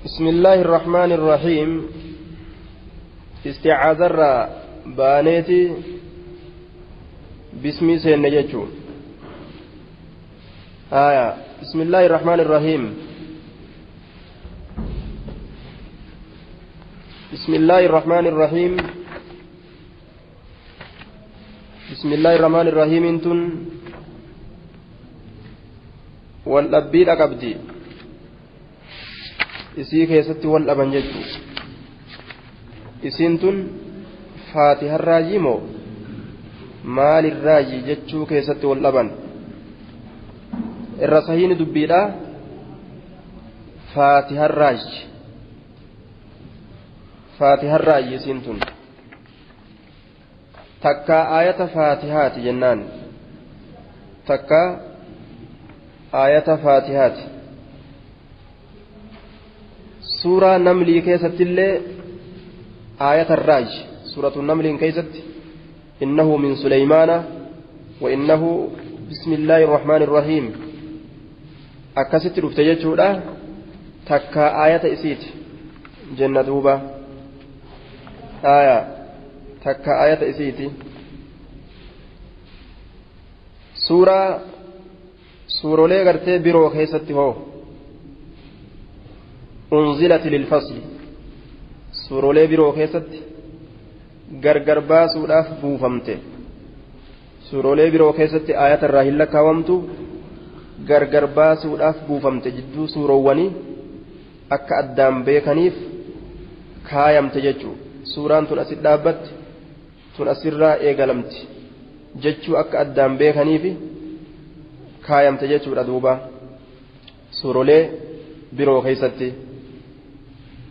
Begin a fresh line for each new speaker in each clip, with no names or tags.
بسم الله الرحمن الرحيم استعاذ بانيتي باسمي سين آية بسم الله الرحمن الرحيم بسم الله الرحمن الرحيم بسم الله الرحمن الرحيم انتن والأبيد أقبدي isii keessatti wal dhaban jechuu isiin tun faatiharraayyi moo maalirraayyi jechuu keessatti wal dhaban irra sahiini dubbiidha faatiharraayyi faatiharraayyi isiin tun takkaa aayata faatihaati jennaan takkaa aayata faatihaati سورة نملي كيست اللي آية الراج سورة النمل كيست إنه من سليمان وإنه بسم الله الرحمن الرحيم أكست رفتجة تكا آية إسيت جنة دوبة آية تكا آية إسيت سورة سورة لغرتي برو كيست هو أنزلت للفصل سورولي برو كيست غرغر باسوداف بوفمته سورولي برو كيست آيات الراهل كاومتو غرغر باسوداف بوفمته جدو سورووني akka addaan beekaniif kaayamte jechuu suuraan tun asit dhaabbatti tun asirraa eegalamti jechuu akka addaan beekaniif kaayamte jechuudha duuba suurolee biroo keessatti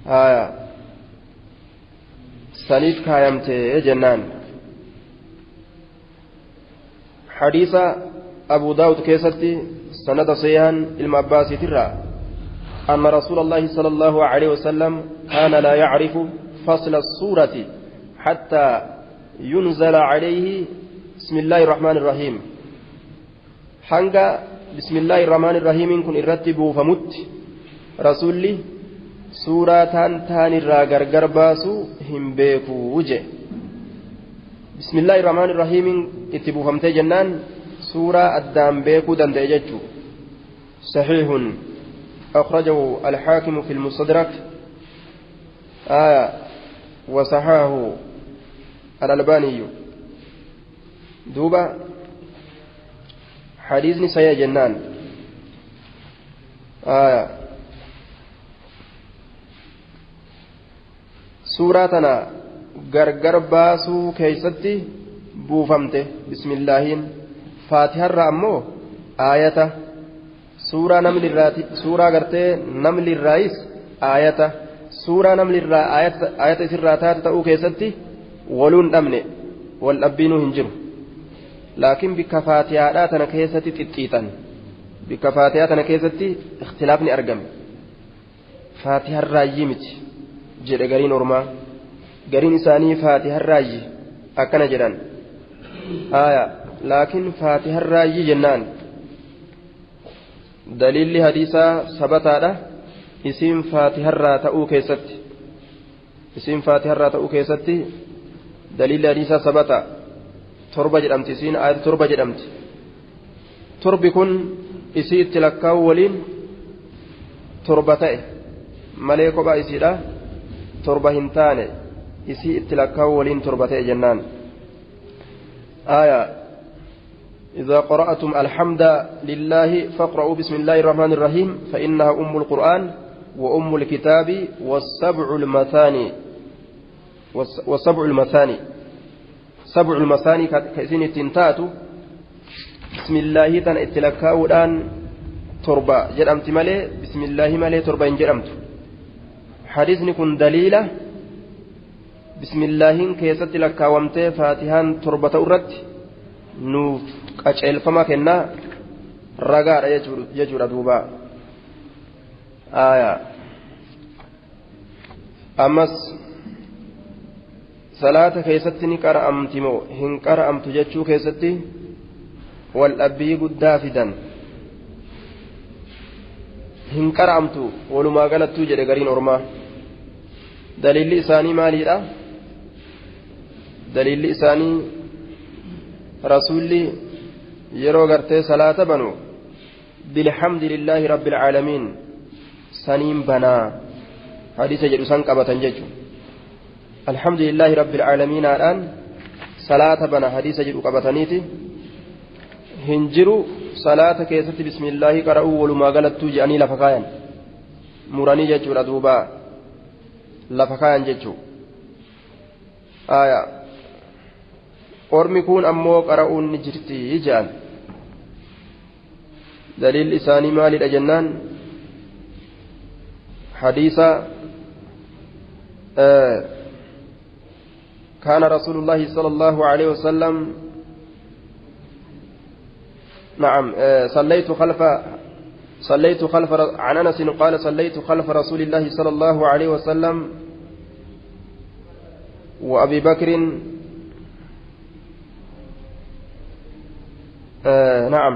آية سنيف كايمت جنان حديث أبو داود كيستي سند صيان المعباسي ترى أن رسول الله صلى الله عليه وسلم كان لا يعرف فصل السورة حتى ينزل عليه بسم الله الرحمن الرحيم حنق بسم الله الرحمن الرحيم كن ارتبوا فمت رسولي suuraa taan irraa gargar baasuu hin beekuu je bismillaahi rahmaani rahiimiin itti buufamtee jennaan suuraa addaan beekuu danda'e jechuu saxiihun akhrajahu alxaakimu fi lmustadrak آية وصححه الألباني دوبا حديثني سيا جنان آية suuraa tana gargar baasuu keeysatti buufamte bismillaahiin faatiharra ammoo aayata suuraa namlirraati suuraa gartee namlirraayis aayata suuraa namlirraa aayata isirraa taate ta'uu keessatti waluun dhabne wal dhabbiinuu hin jiru laakiin bikka faatihaadhaa tana keessatti xixxiixan bikka faatihaa tana keessatti ikhtilaafni argame faatiharraayyii miti jedhe gariin ormaa gariin isaanii faatiharraayyi akkana jedhan aya laakiin faatiharraayyi jennaan daliilli hadiisaa sabataadha isiin faatiharraa ta'uu keessatti isiin faatiharraa ta'uu keessatti daliilli hadiisaa sabata torba jedhamti isiin ayata torba jedhamti torbi kun isii itti lakkaa'u waliin torba ta'e malee kophaa isiidha torba hin taane isii itti lakkaa'u waliin torba ta'e jennaan آية إذا قرأتم الحمد لله فاقرأوا بسم الله الرحمن الرحيم فإنها أم القرآن وأم الكتاب والسبع المثاني والسبع المثاني سبع المثاني كإسين التنتات بسم الله تن اتلكاو الآن تربة جرمت مالي بسم الله مالي تربة جرمت حديثني كن دليلة بسم الله كيست لكاومت فاتحان تربة أرد نوف أجعل فما كنا رجاء يجور دوبا آية أمس صلاة كيست نقرأ أمتمو هنقرأ أمتجتشو كيست والأبي قد دافدا Hin qara'amtu walumaa galattuu jedhe gariin ormaa. Daliilli isaanii maaliidha? Daliilli isaanii rasuulli yeroo gartee salaata banu bilhamdulillaahi rabbil caalamiin saniin banaa hadiisa jedhu san qabatan jechuudha. Alhamdulillaahi rabbil caalamiinaadhaan salaata bana hadiisa jedhu qabataniiti hin jiru salaata keessatti bismillaahi qara'uu walumaa galattuu jedhanii lafa kaayan muranii jechuudha duuba lafa kaayan jechuudha. Ormi kun ammoo qara'uun ni jirti jedhan. Daliilli isaanii maalidha jennaan hadiisa كان رسول الله صلى الله عليه وسلم نعم صليت خلف عن أنس قال صليت خلف رسول الله صلى الله عليه وسلم وأبي بكر نعم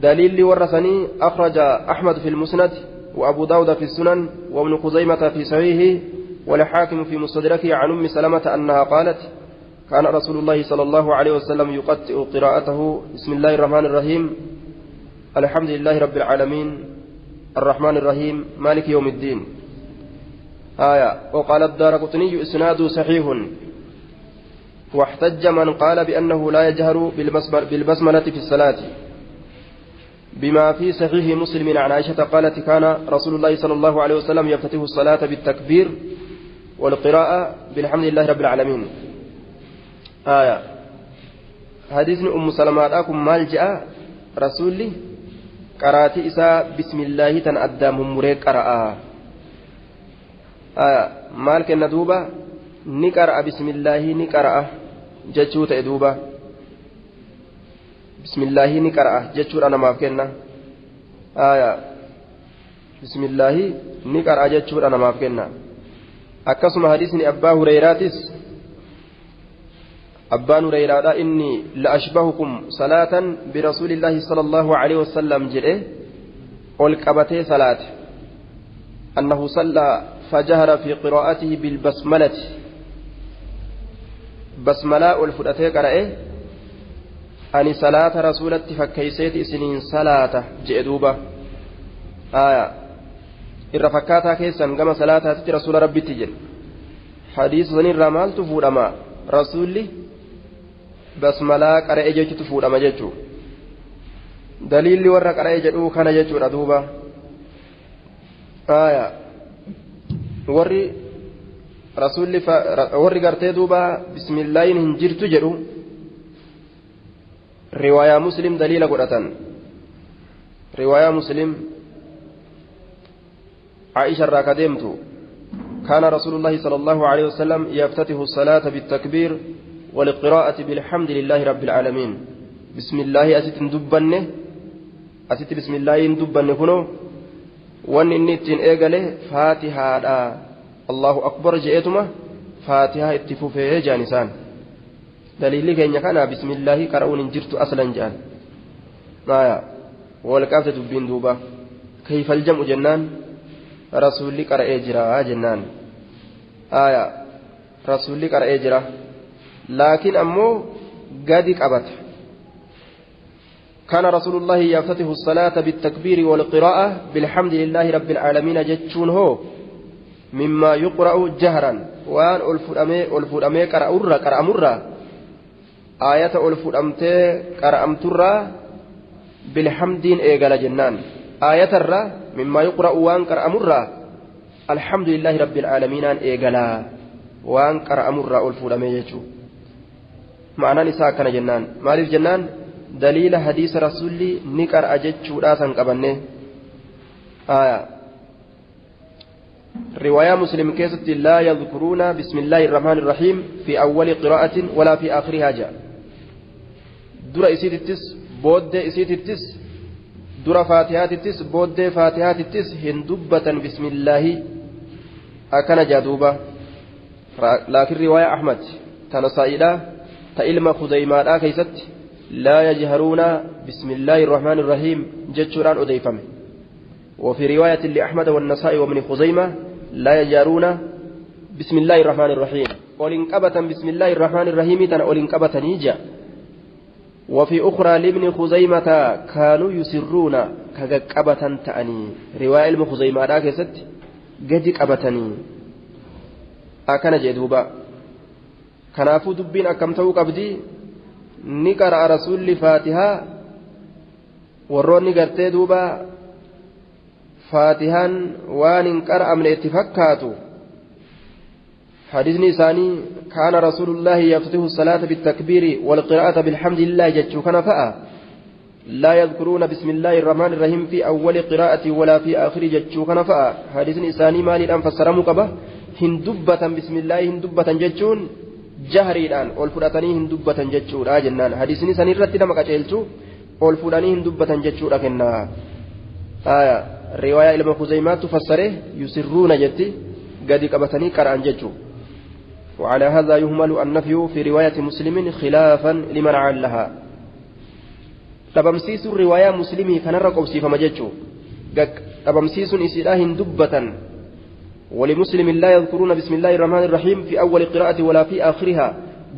دليل ورثني أخرج أحمد في المسند وأبو داود في السنن وابن خزيمة في صحيحه والحاكم في مستدركه عن أم سلمة أنها قالت كان رسول الله صلى الله عليه وسلم يقطع قراءته بسم الله الرحمن الرحيم الحمد لله رب العالمين الرحمن الرحيم مالك يوم الدين. آية. وقال الدارقطني إسناده صحيح. واحتج من قال بأنه لا يجهر بالبسملة في الصلاة بما في صحيح مسلم عن عائشة قالت كان رسول الله صلى الله عليه وسلم يفتتح الصلاة بالتكبير والقراءة بالحمد لله رب العالمين. آية. حديث أم سلمة أكم مالجأ رسولي قرأت إساء بسم الله تنأدى ممريك قرأ. آية. مالك الندوبة نقرأ بسم الله نقرأ جتشوت إدوبة بسم الله نقرأ جتشور أنا ما فكرنا. آية. بسم الله نقرأ جتشور أنا ما فكرنا. أكسم حديثني أبا هريراتس أبا هريرة إني لأشبهكم صلاة برسول الله صلى الله عليه وسلم جرئ والكبتي صلاة أنه صلى فجهر في قراءته بالبسملة بسملة والفرأتي قرأه أني صلاة رسولتي فكيسيت سنين صلاة جئدوبة. آية. إرفكاتها كيسا كما صلاة رسول ربي تجل حديث سنين رمال تفور أما رسولي بسملة قرأ جيتو تفور أما جيتو دليل ورق قرأ جيتو كان جيتو ردوبة. آية. warri rasuulli warri gartee duuba bismillaahin hin jirtu jedhu riwaayaa muslim daliila godhatan. Riwaayaa muslim عائشة راكدمت كان رسول الله صلى الله عليه وسلم يفتتح الصلاة بالتكبير والقراءة بالحمد لله رب العالمين. بسم الله أسيت دبنه أسيت بسم الله دبنه كنو وان إني إيقاله فاتحة الله أكبر جئتما فاتحة اتفوفه جانسان دليل كأن كان بسم الله قرؤون جرت أصلا جان ما والكافة دبين دوبا كيف الجمع جنان رسولي قرأ جرا جنان. آية. رسولي قرأ جرا لكن أمو قد قبت كان رسول الله يفتتح الصلاة بالتكبير والقراءة بالحمد لله رب العالمين جتشون هو مما يقرأ جهرا وان ألفرأمي قرأ آية ألفرأمتي قرأمتر بالحمد إيقال جنان آية الرا مما يقرأ وان قرأمر الحمد لله رب العالمين إيقالا وان قرأمر ألفرأمي جتشو معنى نساء كان جنان مالف جنان دليل حديث رسولي نقر أجتشو راسا قبنه. آية. رواية مسلم كيست لا يذكرون بسم الله الرحمن الرحيم في أول قراءة ولا في آخرها جاء در إسيتتس بود إسيتتس در فاتحاتتس بود فاتحاتتس هندبة بسم الله أكن جادوبة. لكن رواية أحمد تنصائلا تإلما خزيمة كيست لا يجهرون بسم الله الرحمن الرحيم جتشوران أديفم. وفي رواية لأحمد والنسائي وابن خزيمة لا يجارون بسم الله الرحمن الرحيم ولنقبة بسم الله الرحمن الرحيم تن ولنقبة نيجا. وفي أخرى لابن خزيمة كانوا يسرون كقبة تأني رواية ابن خزيمة راكست قد قبتني أكن جدوبا كنافو دبين أكمتو قبدي نقرأ رسول فاتحة warroonni gartee duuba faatihaan waan hin qara'amne itti fakkaatu حديثني ثاني كان رسول الله يفتح الصلاة بالتكبير والقراءة بالحمد لله جتشو كان فأ لا يذكرون بسم الله الرحمن الرحيم في أول قراءة ولا في آخر جتشو كان فأ حديثني ثاني مالي الآن فسرمو قبه هندبة بسم الله هندبة جتشون جهري الآن والفراتني هندبة جتشو لا جنان حديثني ثاني رتنا مكاتشلتو ol fuudhanii hin dubbatan jechuudha kennaa. Riwaayaa ilma Khuzaymaatu fassare yusirruuna jetti gadi qabatanii qara'an jechuu. وعلى هذا يهمل النفي في رواية مسلم خلافا لمن علها. dhabamsiisuun riwaayaa muslimii kanarra qobsiifama jechuu. Dhabamsiisuun isiidhaa hin dubbatan. ولمسلم لا يذكرون بسم الله الرحمن الرحيم في أول قراءة ولا في آخرها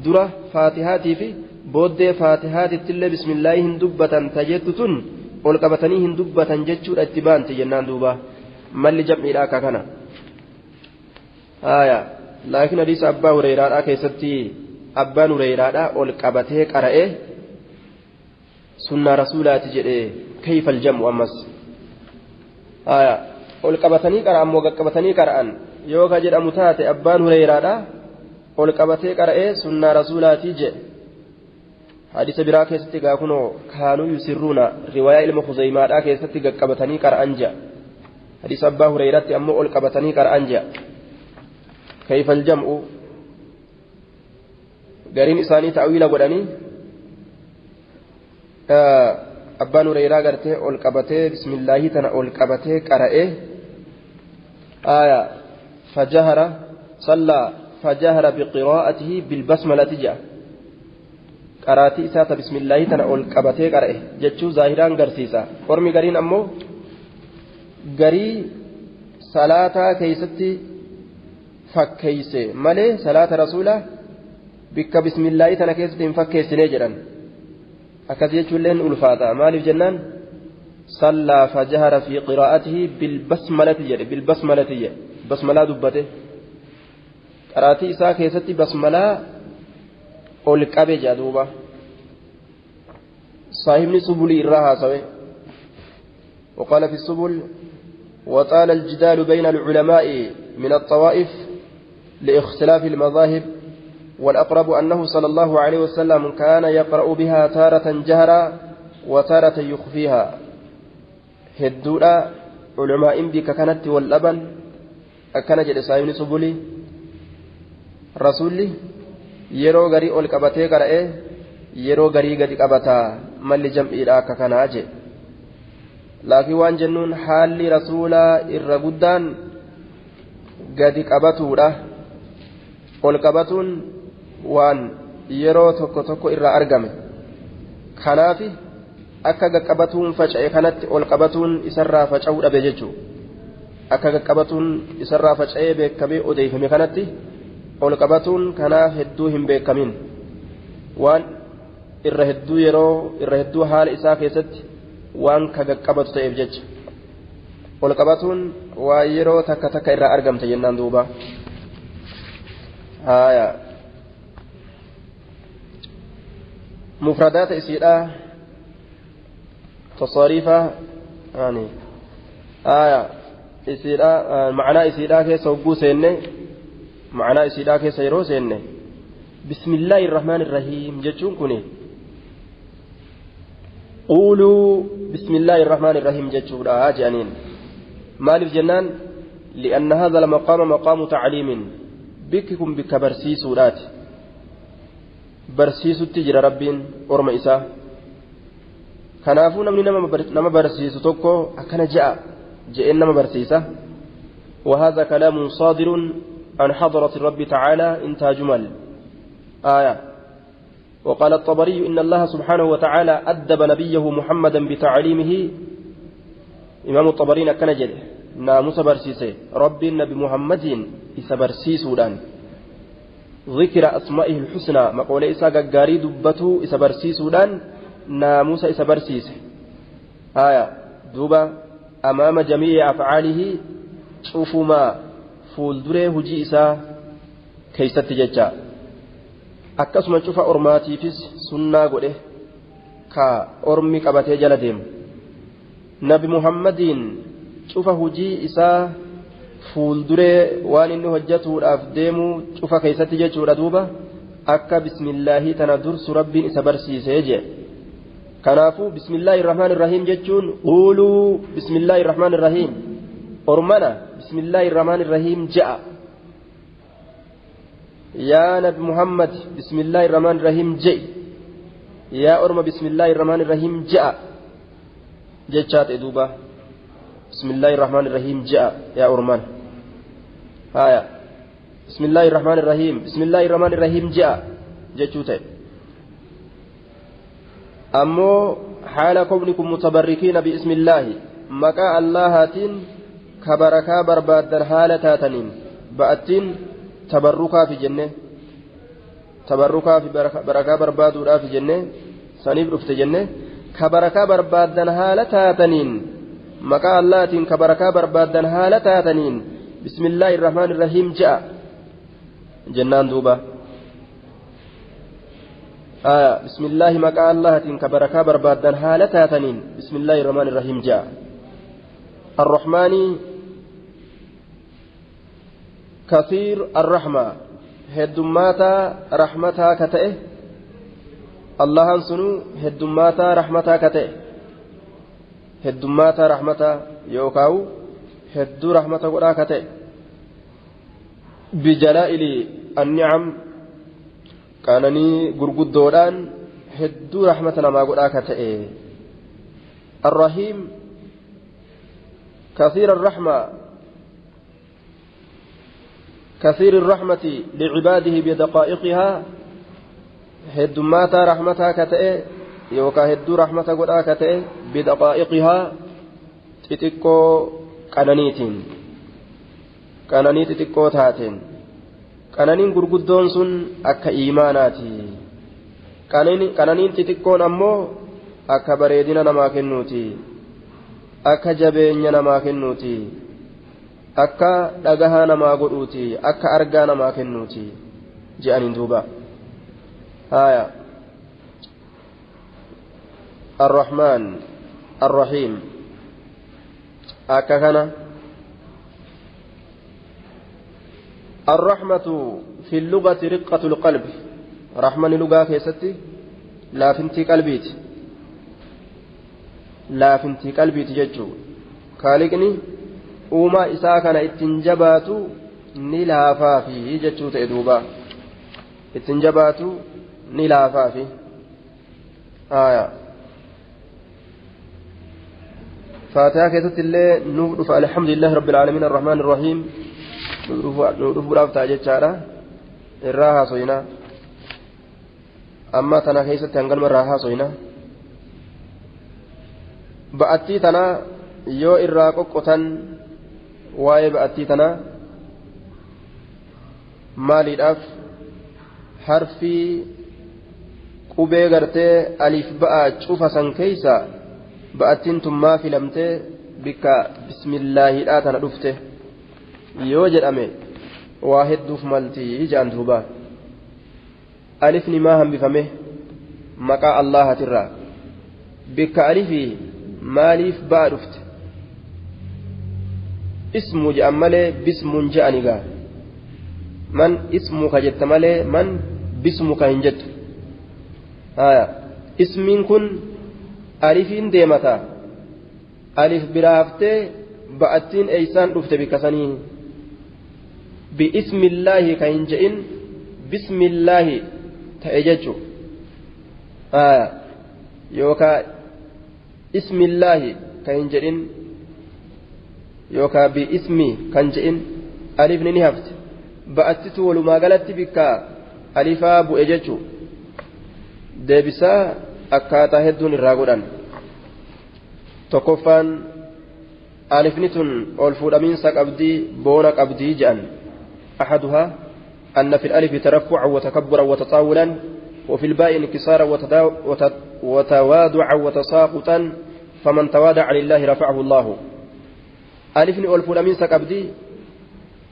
درة فاتحاتي في booddee faatihaatitti illee bismillaahi hin dubbatan tajettu tun ol qabatanii hin dubbatan jechuudha itti baante jennaan duuba malli jam'iidha akka kana. Laakiin hadiisa abbaa Hureyraadhaa keessatti abbaan Hureyraadhaa ol qabatee qara'ee sunnaa rasuulaati jedhee kayfal jam'u ammas ol qabatanii qara'an moo qaqqabatanii qara'an yoo ka jedhamu taate abbaan Hureyraadhaa ol qabatee qara'ee sunnaa rasuulaatii jedhe. Hadiisa biraa keessatti gaa kunoo kaanuu yusirruuna riwaayaa ilma Khuzaymaadhaa keessatti qaqqabatanii qara'an jedha. Hadiisa abbaa Hureyraatti ammoo ol qabatanii qara'an jedha. Kayfal jam'u gariin isaanii ta'wiila godhanii abbaan Hureyraa gartee ol qabatee bismillaahi tana ol qabatee qara'ee fajahara sallaa fajahara biqiraa'atihi bilbasmalati jedha. Qaraatii isaa ta bismillaahi tana ol qabatee qara'e jechuu zaahiraan garsiisa. Ormi gariin ammoo garii salaataa keessatti fakkeeyse malee salaata rasuulaa bikka bismillaahi tana keessatti hin fakkeessinee jedhan. Akkas jechuulleen ulfaata. Maaliif jennaan sallaa fajahara fi qiraa'atihi bilbasmalati jedhe bilbasmalati jedhe basmalaa dubbate qaraatii isaa keessatti basmalaa ol qabe jedha duuba. Saahibni subulii irraa haasawe. وقال في السبل وطال الجدال بين العلماء من الطوائف لاختلاف المذاهب والأقرب أنه صلى الله عليه وسلم كان يقرأ بها تارة جهرا وتارة يخفيها. هدولا علماء بك كانت واللبن أكن جل saahibni subulii rasuulli yeroo garii ol qabatee qara'ee yeroo garii gadi qabataa malli jam'iidha akka kanaa je. Laakiin waan jennuun haalli rasuulaa irra guddaan gadi qabatuudha. Ol qabatuun waan yeroo tokko tokko irraa argame. Kanaaf akka qaqqabatuun faca'e kanatti ol qabatuun isarraa faca'uu dhabe jechuudha. Akka qaqqabatuun isarraa faca'ee beekamee odeeffame kanatti ol qabatuun kanaaf hedduu hin beekamin. Waan irra hedduu yeroo irra hedduu haala isaa keessatti waan ka qaqqabatu ta'eef jecha ol qabatuun waa yeroo takka takka irraa argamte jennaan duuba. Mufradaata isiidha tasaariifa yani isiidha macnaa isiidhaa keessa hogguu seenne macnaa isiidhaa keessa yeroo seenne bismillaahi irrahmaani irrahiim jechuun kuni قولوا بسم الله الرحمن الرحيم جتشورا جانين مالف جنان لأن هذا المقام مقام تعليم بككم بك برسيسورات برسيس التجرى ربين أرم إساء كنافو نمني نما برسيس توكو أكن جاء جاء نما برسيسة وهذا كلام صادر عن حضرة الرب تعالى انتهى جمل آية. وقال الطبري إن الله سبحانه وتعالى أدب نبيه محمدا بتعليمه Imaamu Xabariin akkana jedhe naamusa barsiise rabbiin nabi Muhammadiin isa barsiisuudhaan ذكر أسمائه الحسنى مقولة إسا غاري دبتو إسا برسيسودان ناموس إسا برسيس آية دوبا أمام جميع أفعاله شوفوا ما فولدري هجي إسا كيست ججا akkasuma cufa ormaatiifis sunnaa godhe ka ormi qabatee jala deemu nabi Muhammadiin cufa hujii isaa fuulduree waan inni hojjatuudhaaf deemu cufa keessatti jechuudha duuba akka bismillaahii tana dursu rabbiin isa barsiisee jee kanaafuu bismillaahi irrahmaan irrahiim jechuun quuluu bismillaahi irrahmaan irrahiim ormana bismillaahi irrahmaan irrahiim je'a يا نبي محمد بسم الله الرحمن الرحيم جئ يا أرم بسم الله الرحمن الرحيم جاء جتشات إدوبة بسم الله الرحمن الرحيم جاء يا أرمان هايا بسم الله الرحمن الرحيم بسم الله الرحمن الرحيم جاء جتشوت أمو حال كونكم متبركين باسم الله مكا اللهاتين كبركا بربادن حالتاتنين بأتين تبركا في جنة تبركا في بركة بربادودا في جنة سنيب رفت جنة كبركة بربادن هالتاتنين مكا اللاتين كبركة بربادن هالتاتنين بسم الله الرحمن الرحيم جاء جنان دوبا آه بسم الله مكا اللاتين كبركة بربادن هالتاتنين بسم الله الرحمن الرحيم جاء الرحمن كثير الرحمة هدماتا رحمتها كتئه الله سنو هدماتا رحمتها كتئه هدماتا رحمتها يوكاو هدو رحمتها قرأ كتئه بجلائل النعم كانني قرقود دوران هدو رحمتنا ما قرأ كتئه الرحيم كثير الرحمة كثير الرحمة لعباده بدقائقها هدماتا رحمتها كتئ يوكا هدو رحمتها قرآ كتئ بدقائقها تتكو قنانيتين قنانيت تتكو تاتين قنانين قرقدون سن أكا إيماناتي قنانين تتكون أمو أكا بريدنا نما كنوتي أكا جبين نما كنوتي akka dhagahaa namaa godhuuti akka argaa namaa kennuuti je'aniin duuba haya arrahmaan arrahiim akka kana arrahmatu fi llugati riqqatu lqalbi rahmani lugaa keessatti laafintii qalbiiti laafintii qalbiiti jechuu kaaliqni uumaa isaa kana ittiin jabaatu ni laafaafi jechuu ta'e duuba ittiin jabaatu ni laafaafi faatihaa keessatti illee nuuf dhufa alhamdulillahi rabbil aalamiin arrahmaan irrahiim nuuf dhufuudhaaf ta'a jechaadha irraa haasoyna amma tana keessatti hanganuma irraa haasoyna ba'attii tana yoo irraa qoqqotan waa'ee ba'attii tana maaliidhaaf harfii qubee gartee aliif ba'aa cufa san keeysa ba'attiin tun maa filamtee bikka bismillaahidhaa tana dhufte yoo jedhame waa hedduuf maltii jedhan duuba alifni maa hambifame maqaa allahatirraa bikka alifii maaliif ba'a dhufte ismu je'an malee bismuun je'ani gaa man ismuka jetta malee man bismuka hin jettu haya ismiin kun alifiin deemata alif biraa haftee ba'attiin eeysaan dhufte bikka sanii bi'ismillaahi ka hin je'in bismillaahi ta'e jechu haya yookaa ismillaahi ka hin jedhin yookaa bi'ismi kan je'in alifni ni hafte ba'attitu walumaa galatti bikka alifaa bu'e jechu deebisaa akkaataa hedduun irraa godhan tokkoffaan Alifni tun ol fuudhamiinsa qabdii boona qabdii jedhan. أحدها أن في الألف ترفعا وتكبرا وتطاولا وفي الباء انكسارا وتوادعا وتساقطا فمن توادع لله رفعه الله. ألفني ol fuudhamiinsa qabdii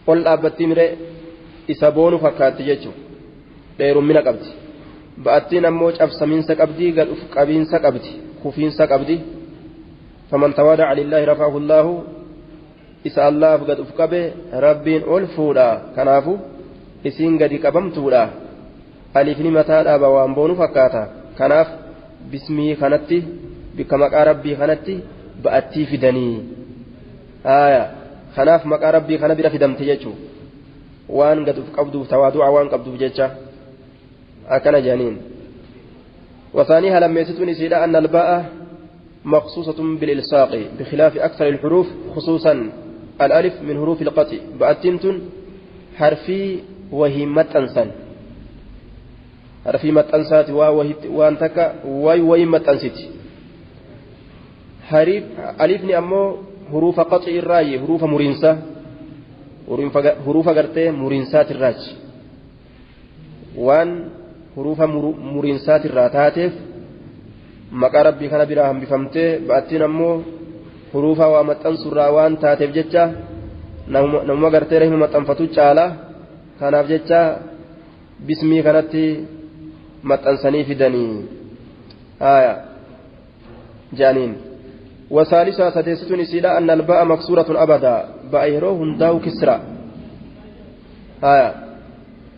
ol dhaabbattii mire isa boonu fakkaatti jechuudha dheerummina qabdi. Ba'attiin ammoo cabsamiinsa qabdii gad uf qabiinsa qabdi kufiinsa qabdi. فمن توادع لله رفعه الله isa Allaaf gad uf qabe rabbiin ol fuudha. Kanaafu isiin gadi qabamtuudha. Alifni mataa dhaaba waan boonu fakkaata. Kanaaf bismii kanatti bikka maqaa rabbii kanatti ba'attii fidanii. Kanaaf maqaa rabbii kana bira fidamte jechuudha. Waan gad uf qabduuf tawaadu'a waan qabduuf jecha akkana jedhaniin. وثانيها لما يستون إسيدا أن الباء مخصوصة بالإلصاق بخلاف أكثر الحروف خصوصا الألف من حروف القطع. بأتنتن حرفي وهي متأنسا حرفي متأنسات وانتك واي وهي متأنست. حرف ألفني أمو حروف قطع الراي حروف مرنسة حروف قرتي مرنسات الراج وان حروف مرنسات الراتاتف maqaa rabbii kana biraa hambifamtee ba'attiin ammoo huruufa waa maxxansurraa waan taateef jecha namuma gartee rahima maxxanfatu caala. Kanaaf jecha bismii kanatti maxxansanii fidanii jaaniin. وثالثها سديستون إسيلا أن الباء مكسورة أبدا باء يرو هنداو كسرى.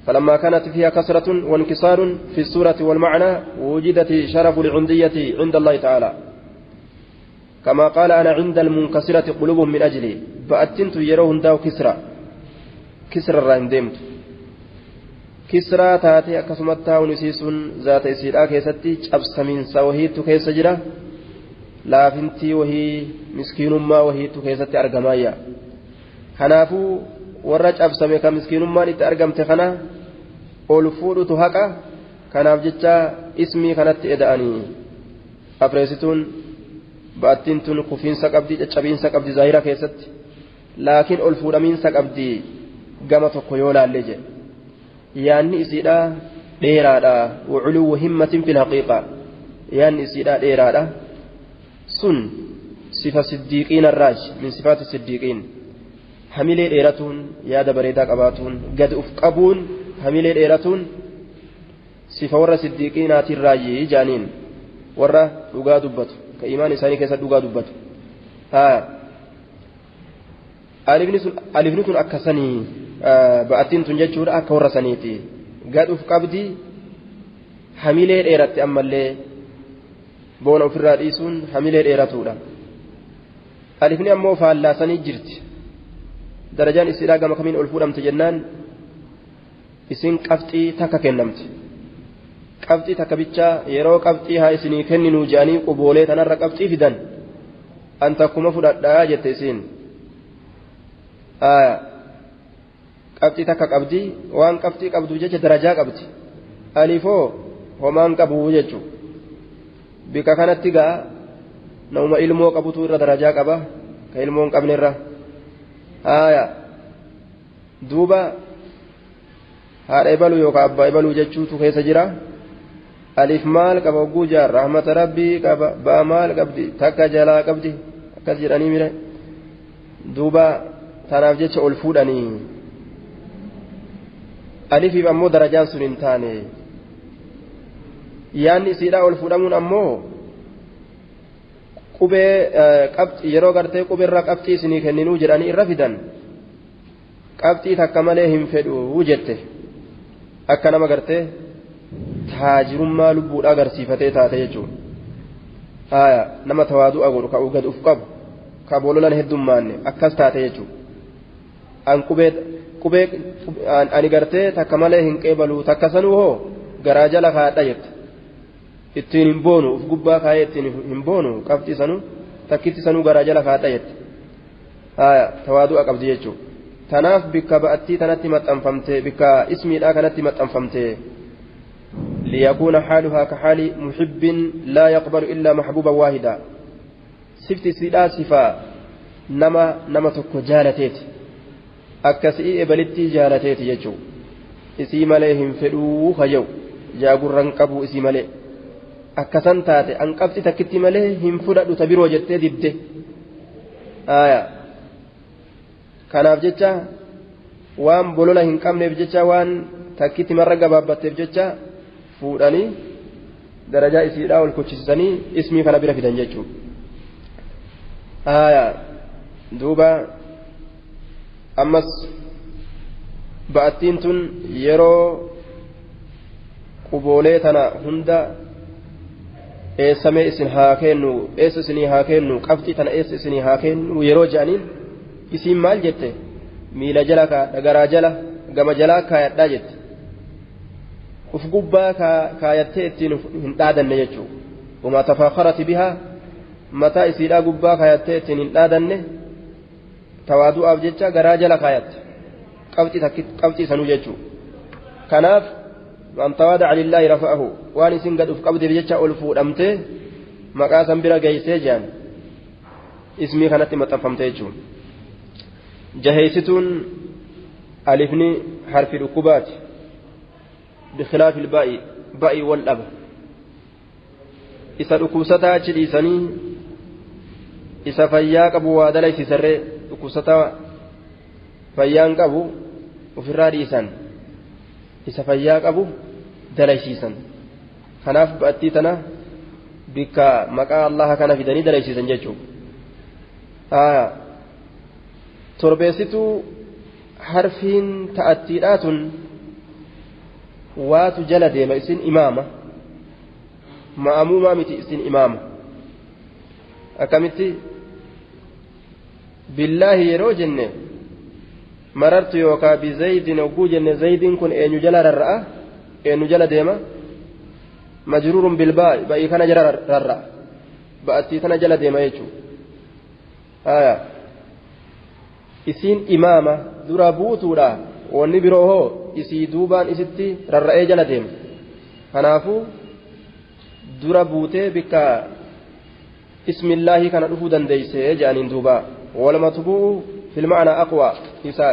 فلما كانت فيها كسرة وانكسار في السورة والمعنى وجدت شرف العندية عند الله تعالى كما قال أنا عند المنكسرة قلوبهم من أجلي. بأتنت يروهن داو كسرى كسرى الرهن ديمت كسرى تاتي أكسمتها ونسيس ذات إسير آكيستي أبس من سوهيت كيس جرى لا فنتي وهي مسكين ما وهيت كيستي أرقمايا. خنافو warra cabsame ka miskiinummaan itti argamte kana ol fuudhutu haqa. Kanaaf jecha ismii kanatti eda'anii. Afreessituun ba'attiin tun kufiinsa qabdi caccabiinsa qabdi zaahira keessatti laakiin ol fuudhamiinsa qabdi gama tokko yoo laalle jedhe. Yaanni isiidha dheeraadha. Waculuwwu himmatin fil haqiiqa yaanni isiidha dheeraadha. Sun sifa siddiiqiin arraaj min sifaati siddiiqiin. Hamilee dheeratuun yaada bareedaa qabaatuun gad uf qabuun hamilee dheeratuun sifa warra siddiiqiinaatiin raayyii jaaniin warra dhugaa dubbatu ka imaan isaanii keessa dhugaa dubbatu. Alifni tun akka sanii ba'attiin tun jechuudha akka warra saniiti gad uf qabdi hamilee dheeratte ammallee boona ofirraa dhiisuun hamilee dheeratuudha. Alifni ammoo faallaasanii jirti. Darajaan isiidhaa gama kamiin ol fuudhamte jennaan isin qabxii takka kennamte. Qabxii takka bichaa yeroo qabxii haa isinii kenninuu jedhanii quboolee tanarra qabxii fidan an takkuma fudhadhaa jette isiin. Qabxii takka qabdi waan qabxii qabdu jecha darajaa qabdi. Alifoo homaan qabu jechuudha. Bika kanatti gaa nama ilmoo qabutu irra darajaa qaba ka ilmoo hin qabne irra. Duuba haadha ebaluu yookaan abbaa ebaluu jechuutu keessa jira. Alif maal qaba hogguu jaar rahmata rabbii qaba ba'a maal qabdi takka jalaa qabdi akkas jedhanii mire duuba tanaaf jecha ol fuudhanii. Alifiif ammoo darajaan sun hin taane. Yaanni isiidhaa ol fuudhamuun ammoo qubee qabxii yeroo gartee qubeerraa qabxii isinii kenninuu jedhanii irra fidan qabxii takka malee hin fedhuu jette akka nama gartee taajirummaa lubbuudhaa agarsiifatee taate jechuudha. Nama tawaadu'a godhu ka gad uf qabu ka bololan heddummaanne akkas taate jechuudha. An qubee ani gartee takka malee hin qeebalu takka sanuu hoo garaa jala kaadha jette. Ittiin hin boonu uf gubbaa kaayee ittiin hin boonu qabxii sanuu takkitti sanuu garaa jala kaadha jette. Tawaadu'a qabdi jechuudha. Tanaaf bikka ba'attii tanatti maxxanfamte bikka ismiidhaa kanatti maxxanfamte. ليكون حالها كحال محب لا يقبل إلا محبوبا واحدا. سفت سيدا صفة Nama tokko jaalateeti akkasii ebalitti jaalateeti jechuudha. Isii malee hin fedhuu hayyau jaagurran qabu isii malee akkasan taate an qabxi takkitti malee hin fudhadhu ta biroo jettee didde. Kanaaf jecha waan bolola hin qabneef jecha waan takkitti marra gabaabbatteef jecha fuudhanii darajaa isiidhaa ol kuchisiisanii ismii kana bira fidan jechuudha. Duuba ammas ba'attiin tun yeroo quboolee tana hunda eessamee isin haa kennu eessa isinii haa kennu qabxii tana eessa isinii haa kennu yeroo je'aniin isiin maal jette miila jala garaa jala gama jalaa kaayadhaa jette uf gubbaa kaayattee ittiin hin dhaadanne jechuudha. Wamaa tafaakarati bihaa mataa isiidhaa gubbaa kaayattee ittiin hin dhaadanne tawaadu'aaf jecha garaa jala kaayatte qabxii sanuu jechuudha. Kanaaf man tawaada'a lillaahi rafa'ahu waan isin gad uf qabdeef jecha ol fuudhamtee maqaa san bira geessee jiran ismii kanatti maxxanfamte jechuudha. Jaheessituun alifni harfi dhukkubaati bikhilaafi ba'i ba'i wal dhaba isa dhukkubsataa achi dhiisanii isa fayyaa qabu waa dalaysiisarree dhukkubsataa fayyaan qabu ofirraa dhiisan isa fayyaa qabu dalaysiisan. Kanaaf ba'attii tana bikka maqaa Allaha kana fidanii dalaysiisan jechuudha. Torbeessituu harfiin ta'attiidhaa tun waatu jala deema isin imaama ma'amuumaa miti isin imaama akkamitti billaahi yeroo jenne marartu yookaa bizaydin hogguu jenne zaydiin kun eenyu jala rarra'a eenyu jala deema majruurun bilbaa ba'ii kana jala rarra'a ba'attii tana jala deema jechuudha. Isiin imaama dura buutuudha wanni biroo hoo isii duubaan isitti rarra'ee jala deema. Kanaafuu dura buutee bikka ismillaahi kana dhufuu dandeessee jedhaniin duuba walmatbu'u fil ma'anaa aqwa isa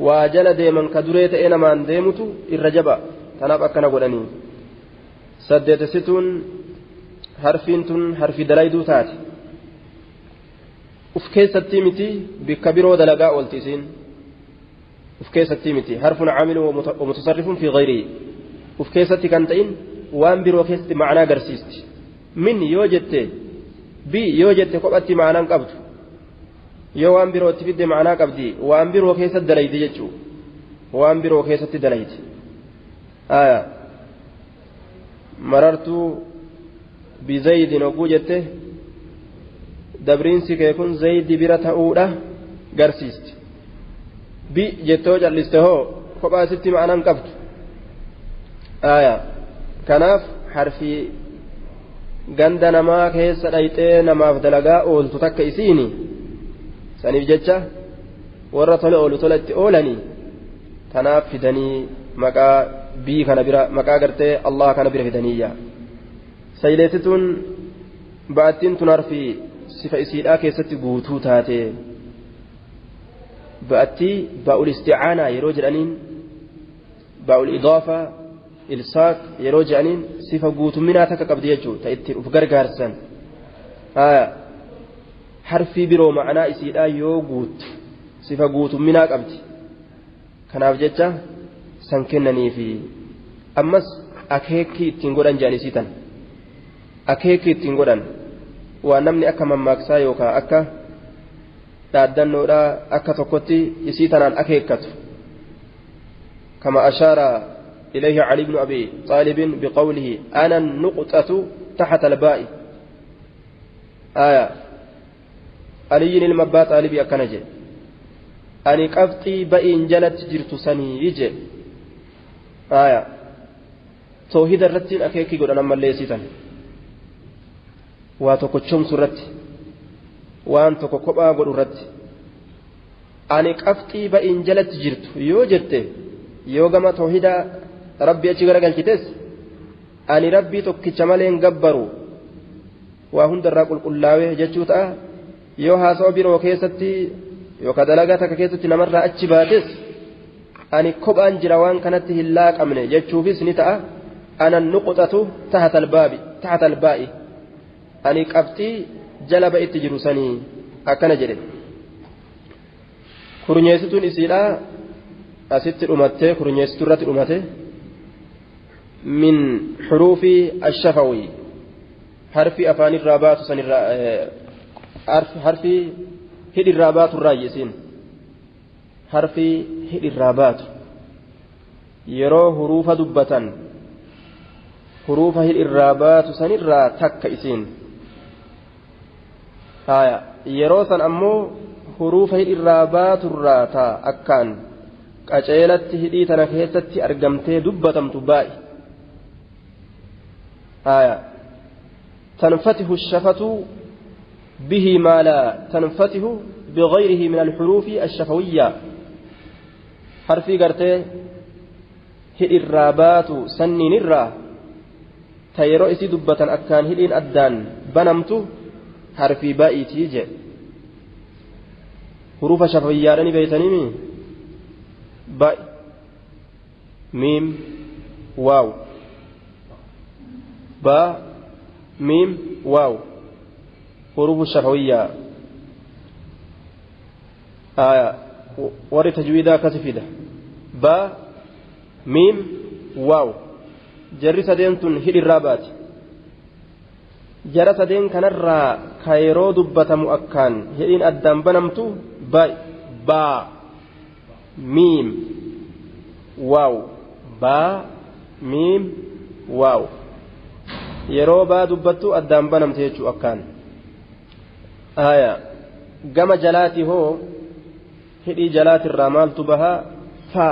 waa jala deeman ka duree ta'ee namaan deemutu irra jaba tanaaf akkana godhanii. Saddeetessituun harfiin tun harfi dalayduu taate uf keessatti miti bikka biroo dalagaa oolti isiin uf keessatti miti harfun caamilu wa mutasarrifun fi gayrihi uf keessatti kan ta'in waan biroo keessatti ma'anaa agarsiisti. Min yoo jette bi yoo jette kophatti ma'anaan qabdu yoo waan birootti fidde ma'anaa qabdi waan biroo keessatti dalaydi jechuu waan biroo keessatti dalaydi. Marartuu bizaydin hogguu jette dabriinsi kee kun zaydi bira ta'uudha garsiisti. Bi jettoo calliste hoo kophaa isitti ma'anaan qabdu. Kanaaf harfi ganda namaa keessa dhayxee namaaf dalagaa ooltu takka isiini saniif jecha warra tola oolu tola itti oolanii tanaaf fidanii maqaa bii kana bira maqaa gartee Allah kana bira fidaniyya. Sayleessituun ba'attiin tun harfi sifa isiidhaa keessatti guutuu taate ba'attii ba'ul isticaanaa yeroo jedhaniin ba'ul idaafaa ilsaaq yeroo jedhaniin sifa guutumminaa takka qabdi jechuudha ta ittiin uf gargaarsan. Harfii biroo ma'anaa isiidhaa yoo guuttu sifa guutumminaa qabdi. Kanaaf jecha san kennaniifi ammas akeekii ittiin godhan jedhan isii tan akeekii ittiin godhan waan namni akka mammaaksaa yookaan akka dhaaddannoodhaa akka tokkotti isii tanaan akeekkatu. Kama ashaara إليه علي بن أبي طالب بقوله أنا النقطة تحت الباء. آية علي المبا طالب أكنجي أني قبطي بئن جلت جرت سني يجي. آية توحيد الرتين أكيكي قد أنا مليسيتا واتوكو الرت وان توكو كوبا قد الرت أني قبطي بئن جلت جرت يو جرت يوغما توحيد rabbi achi garagalchites ani rabbii tokkicha malee hin gabbaru waa hundarraa qulqullaawee jechuu ta'a. Yoo haasawa biroo keessatti yookaan dalagaa takka keessatti namarraa achi baates ani kophaan jira waan kanatti hin laaqamne jechuufis ni ta'a. Ana nuqxatu tahta albaabi tahta albaa'i ani qabxii jala ba'itti jiru sanii akkana jedhe. Kurnyeessituun isiidha asitti dhumattee kurnyeessituu irratti dhumate min xuruufi ashafawi harfi afaanirraa baatu sanirraa harfi hidhirraa baatu irraa isiin harfi hidhirraa baatu yeroo huruufa dubbatan huruufa hidhirraa baatu sanirraa takka isiin haya yeroo san ammoo huruufa hidhirraa baaturraa taa akkaan qaceelatti hidhii tana keessatti argamtee dubbatamtu baa'i haya tanfatihu shafatu bihi maa laa tanfatihu bigayrihi min alxuruufi ashafawiyya harfii gartee hidhirraa baatu sanniinirraa ta yeroo isii dubbatan akkaan hidhiin addaan banamtu harfii baa'iitii jedhe. Huruufa shafawiyyaadhani beeytaniimi ba miim waaw ba miim waaw huruufu shafawiyyaa aya warri tajwiidaa akkasi fida ba miim waaw jarri sadeen tun hidhirraa baati. Jara sadeen kanarraa ka yeroo dubbatamu akkaan hidhiin addaan banamtu baa miim waaw baa miim waaw yeroo baa dubbattu addaan banamte jechuu akkaan. Haya gama jalaati hoo hidhii jalaatirraa maaltu bahaa fa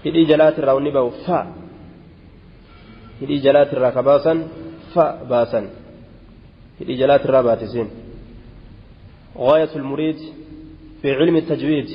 hidhii jalaatirraa wanni bahu fa hidhii jalaatirraa ka baasan fa baasan hidhii jalaatirraa baatisiin. غاية المريد في علم التجويد.